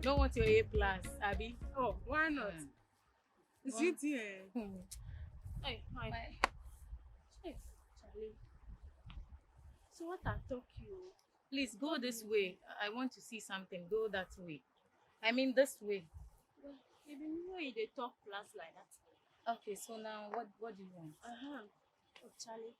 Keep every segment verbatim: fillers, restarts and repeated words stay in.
Don't want your A plus, abi? Oh, why not? Mm. It's you there. Hmm. Hey, hi. Bye. Hey, Charlie. So what I talk you? Please go this way. I want to see something. Go that way. I mean this way. Well, you been know you dey talk plus like that. Okay, so now what, what do you want? Uh-huh. Oh, Charlie.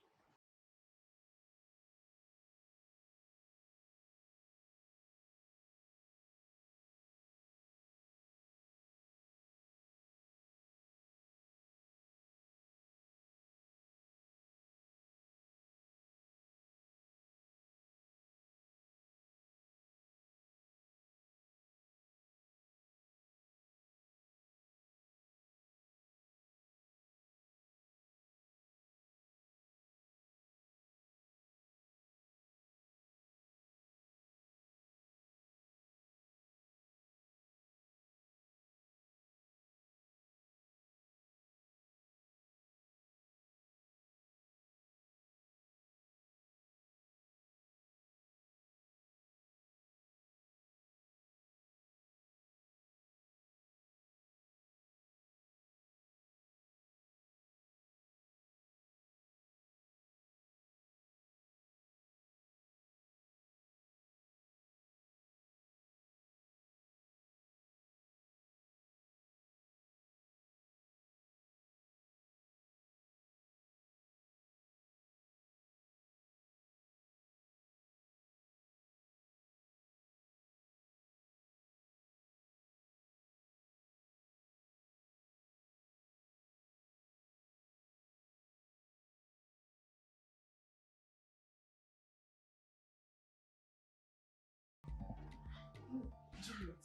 Juliet.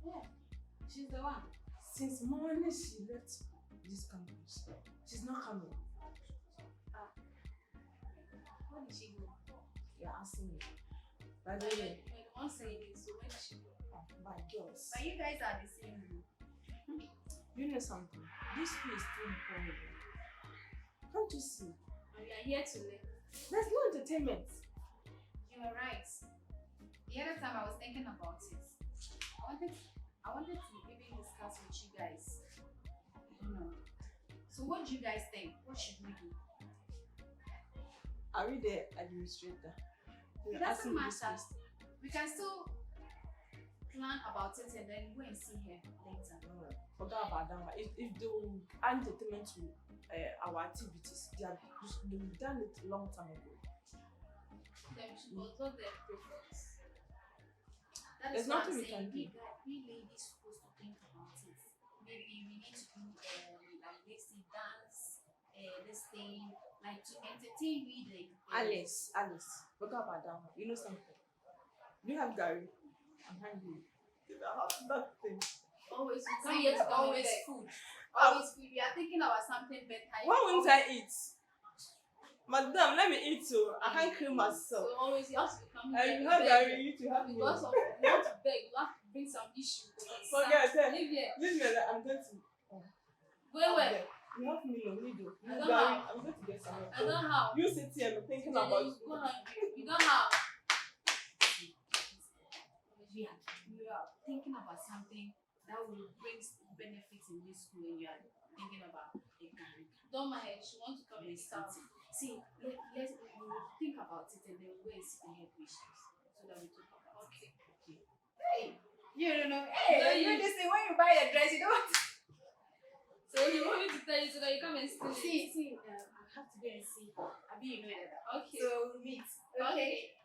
Yeah, she's the one. Since morning she left this campus. She's not coming. Ah. Where did she go? You're asking me. By the way, I don't say this, so where did she go? Oh, my girls. But you guys are the same group. You know something? This school is too boring. Can't you see? And we are here to learn. There's no entertainment. You are right. The other time I was thinking about it. I wanted to, I wanted to even discuss with you guys. You know. So what do you guys think? What should we do? Are we the administrator? It doesn't matter. We can still plan about it and then go and see her later. No, forget about that one. If, if they will add entertainment to, uh, our activities, they have, they will done it long time ago. Then we should consult their preference. That is what I'm saying. There's nothing we can do. We guys, we ladies supposed to think about it. Maybe we need to do, uh, like, let's say, dance, uh, this thing, like, to entertain we, like, uh, Alice, Alice, forget about that one. You know something? Do you have garri? I'm hungry. I have nothing. Always, you come here to always beg. Food. Always food. We are thinking about something better. Why won't I eat? Madam, let me eat too. I can't kill myself. So always you have to come here. I have garri, you to have me. Because of, you want to beg, you have to bring some issue. Forget it. Leave here. Leave me. I'm going to. Go away. You have me, no, me do. I don't have. I'm going to get some. I don't have. You sit here thinking about. You go hungry. You don't have. You are thinking about something that will bring benefit in this school and you are thinking about a garri. Don't mind her, she wants to come and sit out. See, let, let's, we will think about it and then go and see the head mistress so that we talk about it. Okay. Okay. Hey, you don't know. Hey, you, you, this thing, when you buy a dress, you don't. So you want me to tell you so that you come and steal it? See, see, uh, I have to go and see. I mean, you know that. Okay. So we meet. Okay. Okay.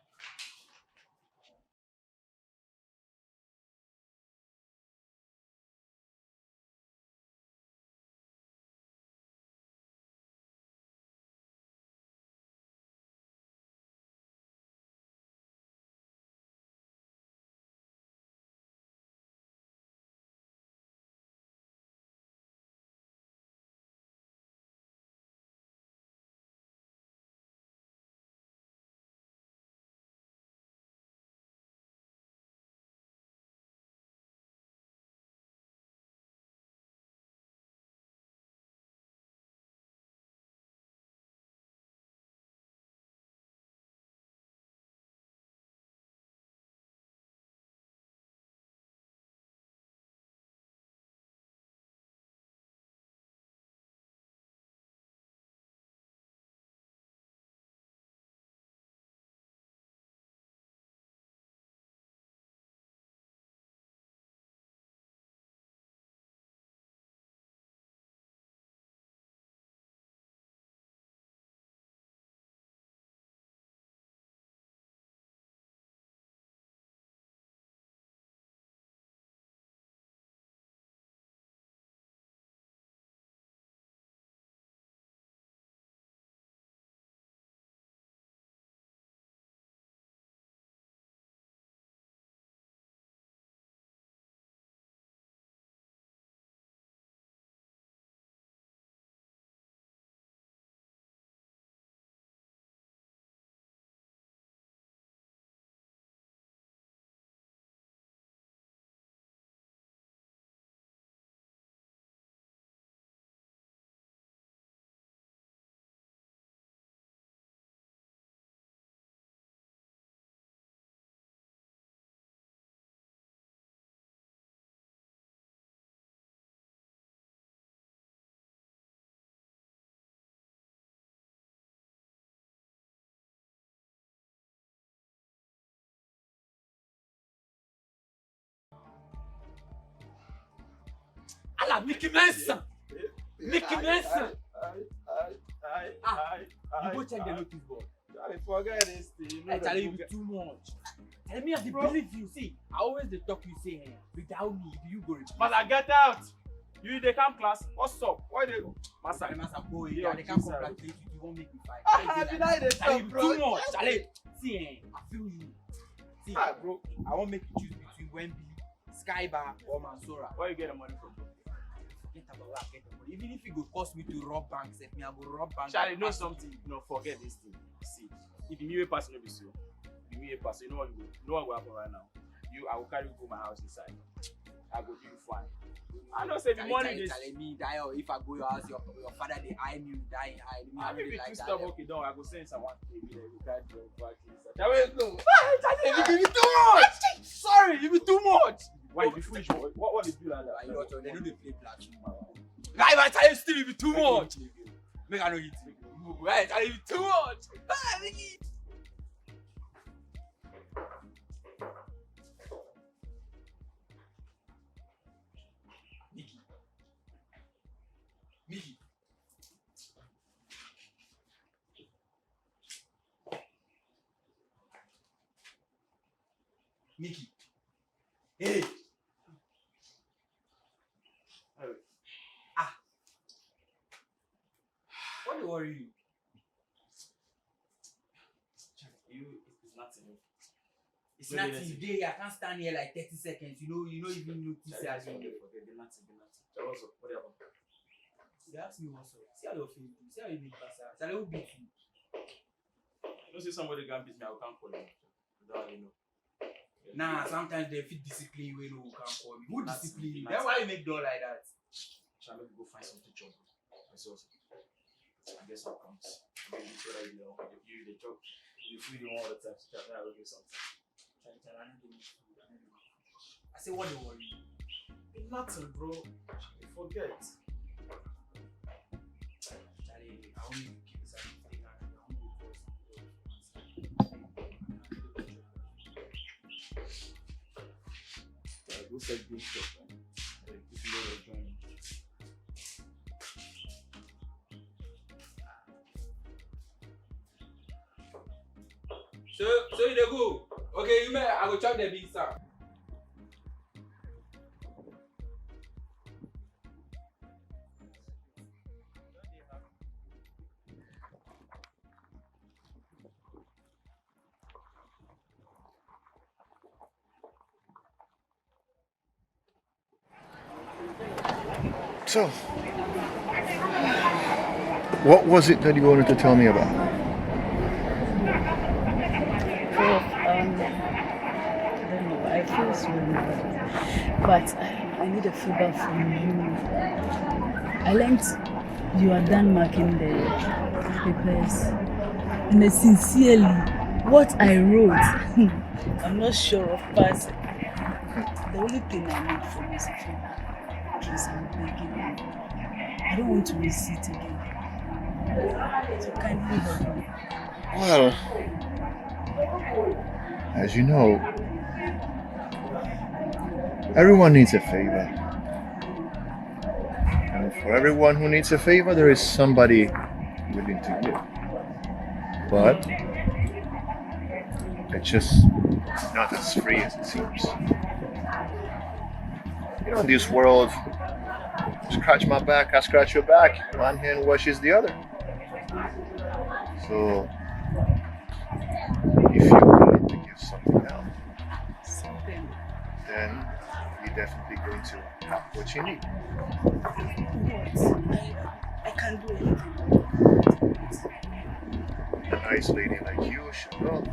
Ala, Mickey Manson. Mickey Manson. Aye, aye, aye, aye, aye. Ah, aye, you go check the notice board. Charlie, forget this thing. You know, hey, Charlie, you be too much. Charlie, me, I dey believe you. See, I always dey talk you say, eh, without me, you go replace. Massa, get out. You dey come class? What's up? Why dey, Massa? Massa, go here. Dey come class. You wan make me fight? Ah, Charlie, you be too much, Charlie. See, eh, I feel you. See, ah, bro, I wan make you choose between Wemby, Skybar or Mansora. Where you get the money from? Forget about where I get the money. Even if it go cost me to rob bank sef, me, I go rob bank. Charlie, know something? No, forget this thing. See, if you me pass, no be so. If you me pass, you know what go, you know what go happen right now? You, I will carry you go my house inside. I go do you fine. I know say the money dey. Charlie, me die, or if I go your house, your, your father dey eye me, die eye me. I no dey like that. Okay, don't. I go send someone to me. They go carry your back inside. Charlie, go. Charlie, you be too much. Sorry, you be too much. Why you foolish? What, what dey do like that? Why you not? They no dey play black. Guy, I tell you, still you be too much. Make I no hit you. Right, Charlie, you be too much. Ah, make it. Mickey. Mickey. Mickey. Hey. Ah. What dey worry you? You, it's nothing. It's nothing. You dey here, I can't stand here like thirty seconds. You know, you no even notice. Charlie, forget, forget, be nothing, be nothing. Charlie, what's up? What happened? They ask me what's up. See how your face do. See how you make pass out. Charlie, who beat you? You know, say somebody can beat me, I can't call him. That one, you know. Nah, sometimes they fit discipline you, you know, who can't call me. Who discipline you? That's why you make door like that. Charlie, make we go find something chop. I see what's up. I guess I'll come. Maybe it's what I do. You the chop. You free the one all the time. So Charlie, I'll give something. Charlie, Charlie, I don't do much food. I don't do much food. I say, what dey worry you? Nothing, bro. Forget. Charlie, I only keep this and I only go for some. Like, who said good stuff, man? Like, this is what we're doing. So, so you dey go? Okay, you may, I go chop the beans, sir. So, what was it that you wanted to tell me about? Prof, um, I don't know, I feel so bad. But I, I need a favor from you. I learned you are done marking the papers. And I sincerely, what I wrote, I'm not sure of passing. The only thing I need from you is a favor. Please, I'm begging you. I don't want to miss it again. So kindly help me. Well, as you know, everyone needs a favor. And for everyone who needs a favor, there is somebody willing to give. But it's just not as free as it seems. You know, in this world, scratch my back, I scratch your back. One hand washes the other. So, if you're willing to give something out, then you're definitely going to have what you need. What? I, I can't do anything. A nice lady like you should know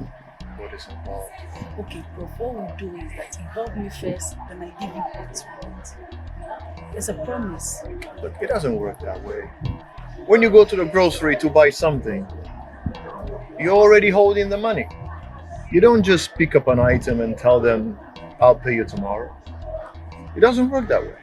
what is involved. Okay, Prof, what we'll do is that you help me first, then I give you what you want. It's a promise. Look, it doesn't work that way. When you go to the grocery to buy something, you're already holding the money. You don't just pick up an item and tell them, "I'll pay you tomorrow." It doesn't work that way.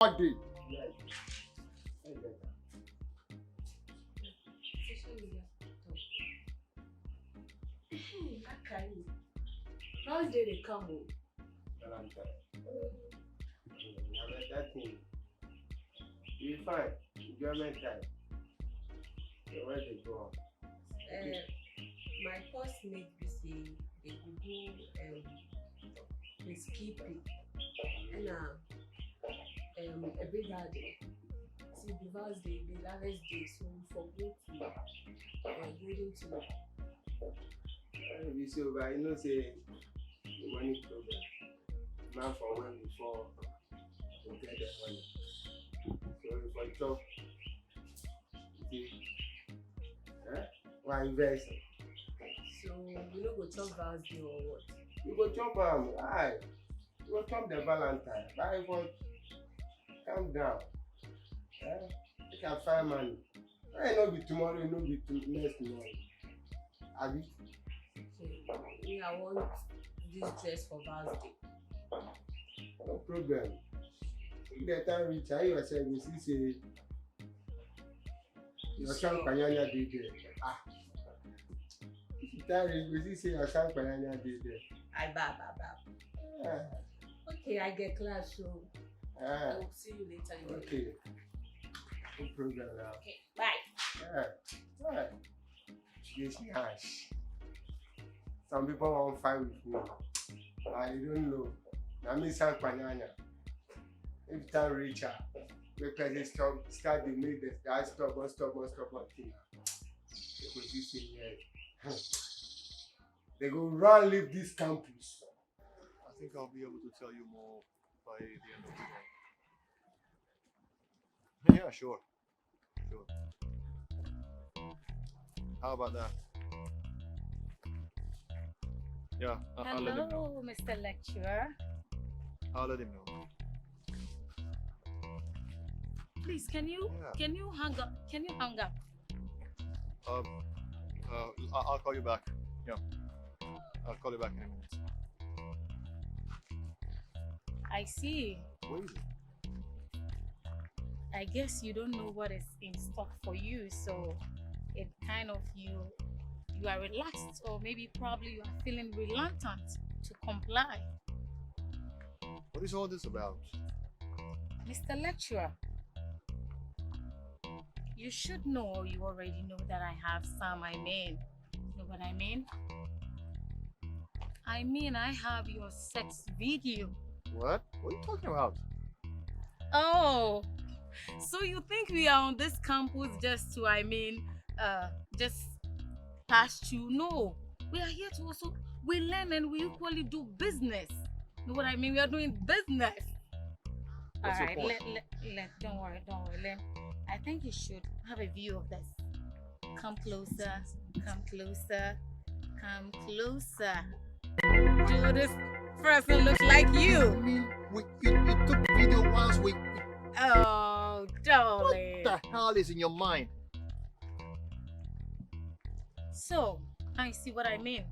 What day? Long day dey come o. Valentine. Na better thing. You fine. Enjoyment time. So where dey go on? Uh, my first mate be say dey go do um, peacekeeping. And uh, um, every Friday. See, the first day, the last day, so we for go to uh, building to If you say over, you know say the money problem. Man for when before to get the money. So if I chop, you see, eh? Why invest? So we no go chop Val's day or what? You go chop am, aye. You go chop the Valentine. But if I calm down, eh? You can find money. Eh, no be tomorrow, no be to next tomorrow. Abi? Okay. Me, I want this dress for Val's day. No problem. If the time reach, I yourself go see say your champagne dey there. Ah. If the time reach, go see say your champagne dey there. I bab, I bab. Ah. Okay, I get class, so I Ah. will see you later. In the Okay. No problem now. Okay, bye. Yeah. Alright. Yes, yes. Some people wan fight with me. I don't know. Na me san kpanyanya. If time reach, ah, make person stop, start dey make the guy stubborn, stubborn, stubborn thing. They go see say yes. They go run leave this campus. I think I'll be able to tell you more by the end of the day. Yeah, sure. Sure. How about that? Yeah, I- I'll let him know. Hello, Mister Lecturer. I'll let him know. Please, can you Yeah. can you hang up? Can you hang up? Um, uh, I- I'll call you back. Yeah. I'll call you back in a minute. I see. Where is it? I guess you don't know what is in stock for you, so it kind of you you are relaxed, or maybe probably you are feeling reluctant to comply. What is all this about? Mister Lecturer, you should know, or you already know, that I have some, I mean, you know what I mean? I mean, I have your sex video. What? What are you talking about? Oh, so you think we are on this campus just to, I mean, uh, just pass through? No, we are here to also, we learn and we equally do business. Know what I mean? We are doing business. All What's your right, point? Let, let, let, don't worry, don't worry. Let, I think you should have a view of this. Come closer, come closer, come closer. Do this person look like you? Me, we, you, you took video whilst we. Oh, What darling. The hell is in your mind? So, I see what I mean.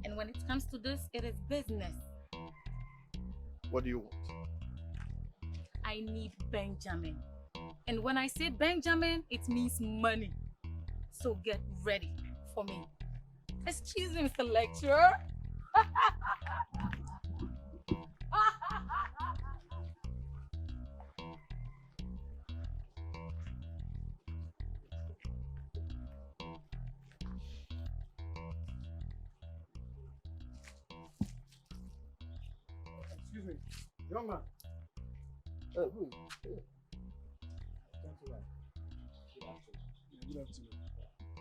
And when it comes to this, it is business. What do you want? I need Benjamin. And when I say Benjamin, it means money. So get ready for me. Excuse me, Mister Lecturer. Excuse me, young man. Uh, who? Gentleman. Yeah, good afternoon.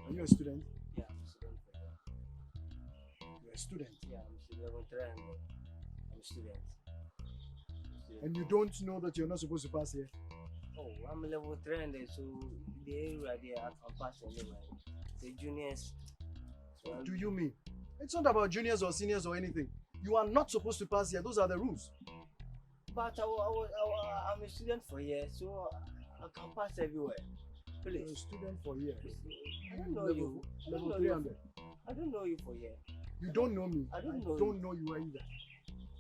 Are you a student? Yeah, I'm a student. You're a student. Yeah, I'm a student. I'm a student. I'm a student. And you don't know that you're not supposed to pass here? Oh, I'm level three hundred, so the area there I can pass anyway. The juniors. So What do you mean? It's not about juniors or seniors or anything. You are not supposed to pass here. Those are the rules. But I, wa- I, wa- I, wa- I'm a student for here, so I can pass everywhere. You're a Please. Student for here. I don't know you. I don't Level know three you. hundred. I don't know you for here. You don't know me. I don't I know don't you. Know you either.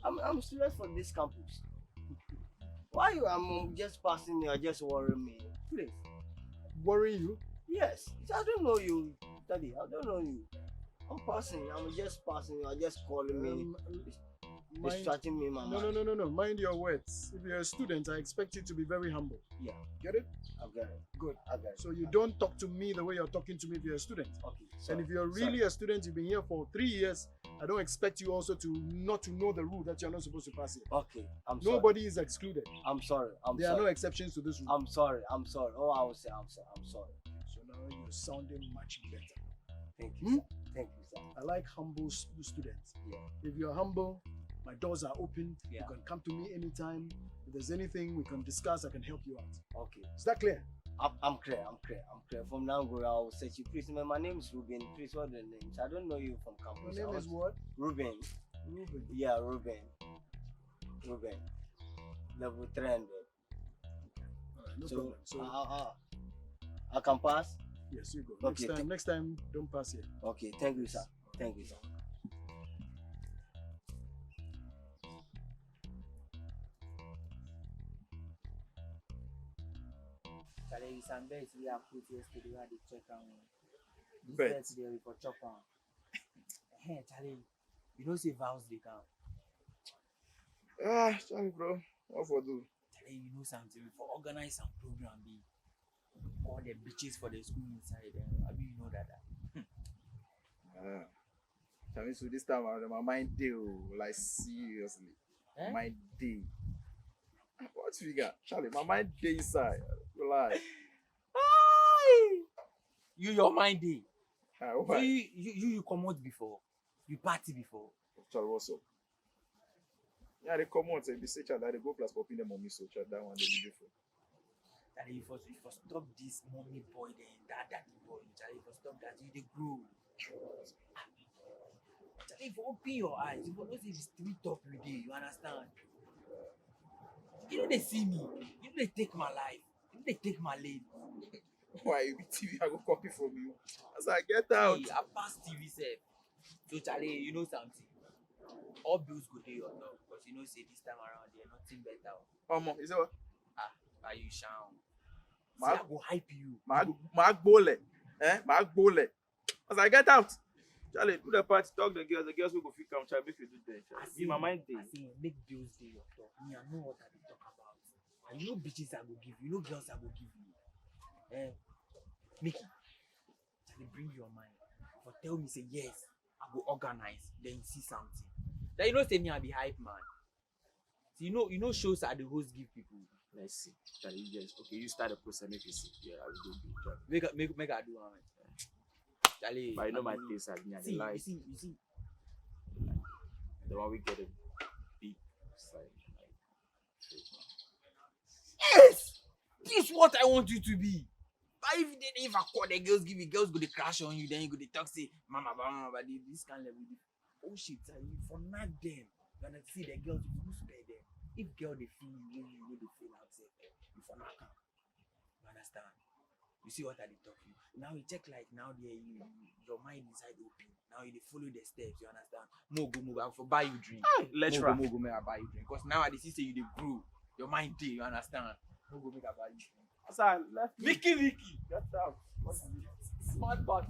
I'm, I'm a student for this campus. Why you? I'm just passing you. You just worry me. Please. Worry you? Yes. I don't know you, Daddy. I don't know you. I'm passing. I'm just passing you. You just calling me. Um, distracting me, my no, man. No, no, no, no. Mind your words. If you're a student, I expect you to be very humble. Yeah. Get it? I get it. Good. I get it. So you don't talk to me the way you're talking to me if you're a student. Okay. Sorry. And if you're really a student, you've been here for three years, I don't expect you also to not to know the rule that you're not supposed to pass here. Okay. I'm sorry. Nobody is excluded. I'm sorry. I'm sorry. There are no exceptions to this rule. I'm sorry. I'm sorry. Oh, I will say I'm sorry. I'm sorry. So now you're sounding much better. Thank you, sir. Thank you, sir. I like humble s- students. Yeah. If you're humble, my doors are open. Yeah. You can come to me anytime. If there's anything we can discuss, I can help you out. Okay. Is that clear? I'm, I'm clear. I'm clear. I'm clear. From now on, I will search you. Please, my, my name is Ruben. Please, what's your name? I don't know you from campus. Your name is what? Ruben. Ruben. Yeah, Ruben. Ruben. Level three hundred. All right, no problem. So, I, I, I, I can pass? Yes, you go. Okay, next time, next time, don't pass here. Okay, thank you, sir. Thank you, sir. Charlie, some bets we have put yesterday, we had to check am. This bet dey for chop am. Hey, Charlie, you know say vows dey come. Ah, sorry, bro. What for do? Charlie, you know something? We for organize some program, be all the bitches for the school inside. Eh, abi you know that? Ah, Charlie, so this time around, my mind dey o, like, seriously. Eh? Mind dey. What figure? Charlie, my mind dey inside. Lie. Aye! You, your mind dey. Ah, why? So you, you, you, you comot before? You party before? Charlie, what's up? Yeah, I dey comot, eh, be say, Charlie, I dey go class for Pinda Mommy, so, Charlie, that one dey beautiful. Charlie, you for, you for stop this mommy boy, then that daddy boy. Charlie, you for stop that. You dey grow. Charlie, you for open your eyes. You for know say the street top you dey. You understand? You no dey see me. You no dey take my life. You no dey take my lane. Why you be T V? I go copy from you. As I get out. Hey, I pass T V sef. So, Charlie, you know something? All bills go dey your door, but you know say this time around there, nothing better. Omo, you say what? Ah, are you shout? Ma, I go hype you. Ma, ma gbole. Eh? Ma gbole. As I get out. Charlie, do the party, talk the girls, the girls wey go fit come, Charlie, make you do them, Charlie. I say, my mind dey. I say, make bills dey your door. Me, I know what I dey talk about. And you know bitches I go give you, you know girls I go give you. Eh? Make it. Charlie, bring your mind. For tell me say yes, I go organize. Then you see something. Then you know say me I be hype man. So you know, you know shows I dey host give people. Let's see. Charlie, you just, okay, you start the process, make you see. Yeah, I will do a good job. Make I, make, make I do one. Charlie, but you know my taste, I mean, I dey like. See, you see, you see. The one we get a big side, like, yes! This is what I want you to be. But if they, if I call the girls, give you girls go dey crash on you, then you go dey talk say, mama, mama, mama, this kind of level. Oh shit, sir, you for knack them. You wanna see the girls, you spare them. If girl dey feel you, you, you no dey feel am sef, you for knack am. You understand? You see what I dey talk to you. Now you check like now there, you, you, your mind inside open. Now you dey follow the steps, you understand? Mo go, mo go, I for buy you drink. Hey, lecturer. Mo go, mo go, make I buy you drink. 'Cause now I dey see say you dey grow. Your mind dey, you understand? Mo go, make I buy you drink. As I left. Vicky, Vicky. Get out. What is it? Smart bag.